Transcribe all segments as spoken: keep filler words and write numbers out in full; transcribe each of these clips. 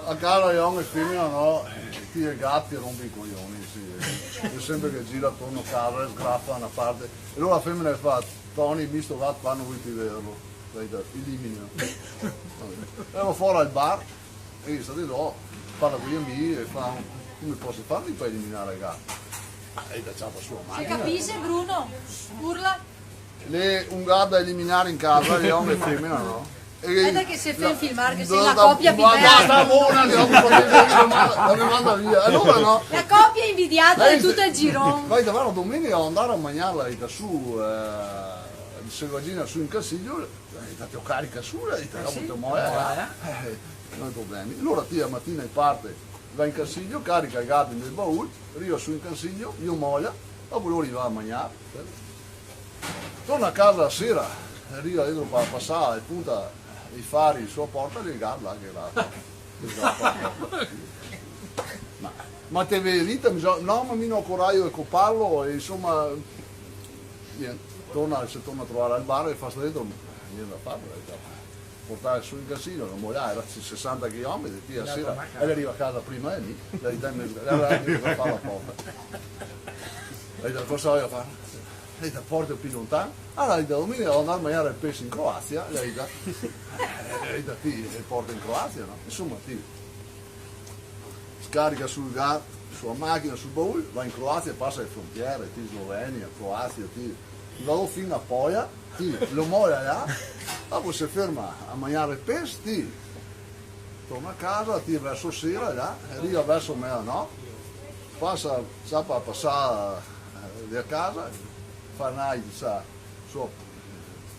A casa de omo e femena, no? Eh, ti e gati rompe i coglioni, sì. Xe sempre che gira atorno a casa e sgrafa na parte. E alora la femena fa: "Toni, mi sto gato qua no voio pì vederlo." Dai, dai, elimina. E va fora al bar, e sta de là, parla coi amighi e fa: "Come poso far par eliminare el gato?" E el ciapa su la machina. Se capise, Bruno? Urla. L'è un gat da eliminare in casa, l'è omo e femena, no? E speta che se fa filmare, che xe la copia più bela. Sta bona, che dopo la me manda via. Alora, no? La copia invidiata de tuto el giron. Vai, va, la domenica devo andare a magnare, la dita, su, eh, selvagina su in Cansiglio, la dita, te lo carica su, la dita, dopo te mola, eh. Eh, no xe problemi. Alora ti la matina parte, va in Cansiglio, carica el gat nel baul, riva su in Cansiglio, lo mola, dopo lori va a magnare. Torna a casa la sera, riva dentro par pasar e punta i fari su la porta, el gat là che la... Ma, ma te vedi, te mi so-, no, ma mi no go corajo de coparlo, e insoma, gnente, torna, se torna a trovare al bar e fa: "Sta dentro, gnente da fare, eh, portare su in Cansiglio, no, mo là, era sesanta chilometri, ti, la sera, e la riva a casa prima de mi, la dita, me, la, la, la, la fa la porta." La dita: "Cosa vojo fare?" La dita: "Portelo pì lontan." Ah, la dita: "Domenica devo andare a magnare el pese in Croazia." La dita, eh, la dita: "Ti, eh, porta in Croazia, no?" Insoma, ti, scarica sul gat, su la machina, sul baul, va in Croazia, pasa le frontiere, ti, Slovenia, Croazia, ti, va fin a Poia, ti, lo mola là, dopo se ferma a magnare el pese, ti, torna a casa, ti, verso sera, là, e riva verso mezanote, pasa, ciapa la pasada, eh, de casa, fa na, sa, su,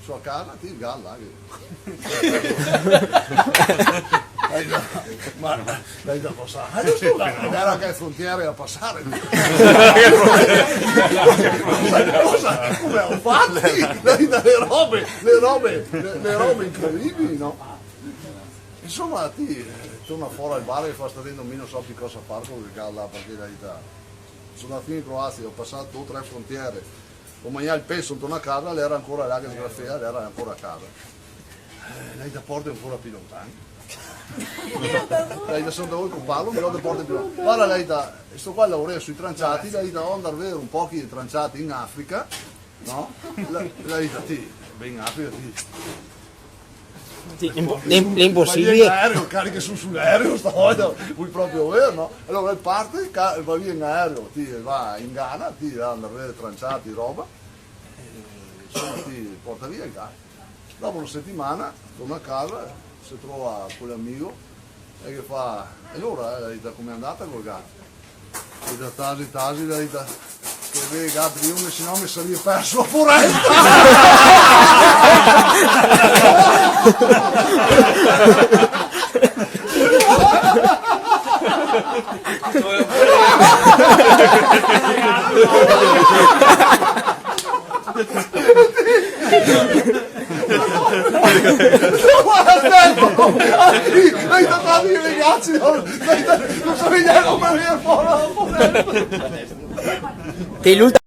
su a casa, ti, el gat là che... Eh, no, ma, ma, la dita: "Cosa? Ah, giusto là, era che frontiere da pasare." Cosa? Come go fato? La dita, le robe, le robe, le, le robe incredibili, no? Insoma, ti, eh, torna fora al bar e fa: "Sta dentro, mi no so pì cosa far co quel gat là, parché la dita, so' andà fin in Croazia, go pasà do o tre frontiere, go magnà el pese, son tornà a casa, l'era ancora là che sgrafea, l'era ancora a casa." Eh, la dita: "Portelo ancora pì lontan." La dita: "Son andà a coparlo, però te porto pì lontan." Varda, la dita, sto qua laora sui tranciati, la dita, "Devo andar a vedar un pochi de tranciati in Africa." No? La, la dita, ti, ben, in Africa, ti. Sì, l'è impo-, l'è, l'è imposibile. Va via in aereo, carica su, su l'aereo, stavolta, vol proprio vedar, no? Alora el parte, ca-, va via in aereo, ti, va in Ghana, ti, va andar a vedar tranciati, roba, e, insoma, ti porta via el gat. Dopo na setimana, torna a casa, se trova co l'amigo, e ghe fa: "E alora, eh," la dita, "come xe andata col gat?" La dita: "Tasi, tasi," la dita, "che veghe gat, se no me sarìa perso la foresta." No, varda, aspeta! Ah, sì, dai, dai, dai, ragazzi, no, dai, dai, no so gnanca come vegner fora dopo. Te l'ultima